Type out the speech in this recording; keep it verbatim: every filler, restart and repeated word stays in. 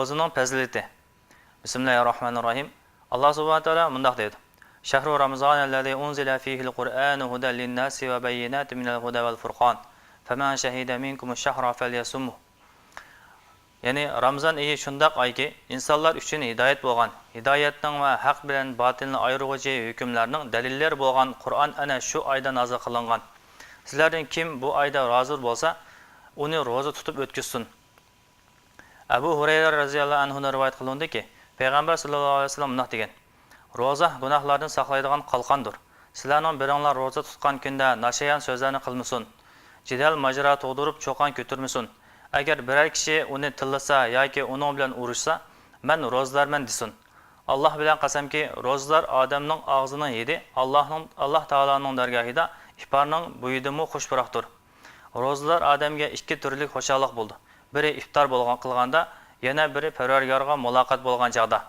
روزىنىڭ پەزىلىتى. بىسمىللاھىررەھمانىررەھىم. ئاللا سۇبھانە تائالا مۇنداق دەيدۇ: شهر رمضان الذي أنزل فيه القرآن هدى للناس وبينات من الهدى والفرقان فمن شهد منكم الشهر فليصمه. يەنى رامىزان ئېيى شۇنداق ئايكى، ئىنسانلار ئۈچۈن ھىدايەت بولغان، ھىدايەتنىڭ ۋە ھەق بىلەن باتىلنى ئايرىغۇچى ھۆكۈملەرنىڭ دەلىللىرى بولغان قۇرئان ئەنە شۇ ئايدا نازىل قىلىنغان. سىلەردىن كىم بۇ ئايدا رازى بولسا، ئۇنى روزا تۇتۇپ ئۆتكۈزسۇن. ئەبۇ ھۇرەيرە رەزىياللاھۇ ئەنھۇدىن رىۋايەت قىلىنىدۇكى، پەيغەمبەر ساللاللاھۇ ئەلەيھى ۋەسەللەم مۇنداق دېگەن: روزا گۇناھلاردىن ساقلايدىغان قالقاندۇر. سىلەرنىڭ بىرىڭلار روزا تۇتقان كۈندە ناشايان سۆزلەرنى قىلمىسۇن، جېدەل ماجىرا تۇغدۇرۇپ چۇقان كۆتۈرمىسۇن. ئەگەر بىرەر كىشى ئۇنى تىللىسا ياكى ئۇنىڭ بىلەن ئۇرۇشسا، مەن روزىدارمەن دېسۇن. ئاللا بىلەن قەسەمكى، روزىدار ئادەمنىڭ ئاغزىنىڭ ھىدى ئاللاھنىڭ، ئاللا تائالانىڭ دەرگاھىدا ئىپارنىڭ بويىدىنمۇ خۇشپۇراقتۇر. روزىدار ئادەمگە ئىككى تۈرلۈك خۇشاللىق بولىدۇ. بىرى ئىپتار بولغان، قىلغاندا، يەنە بىرى پەرۋەردىگارغا مۇلاقات بولغان چاغدا.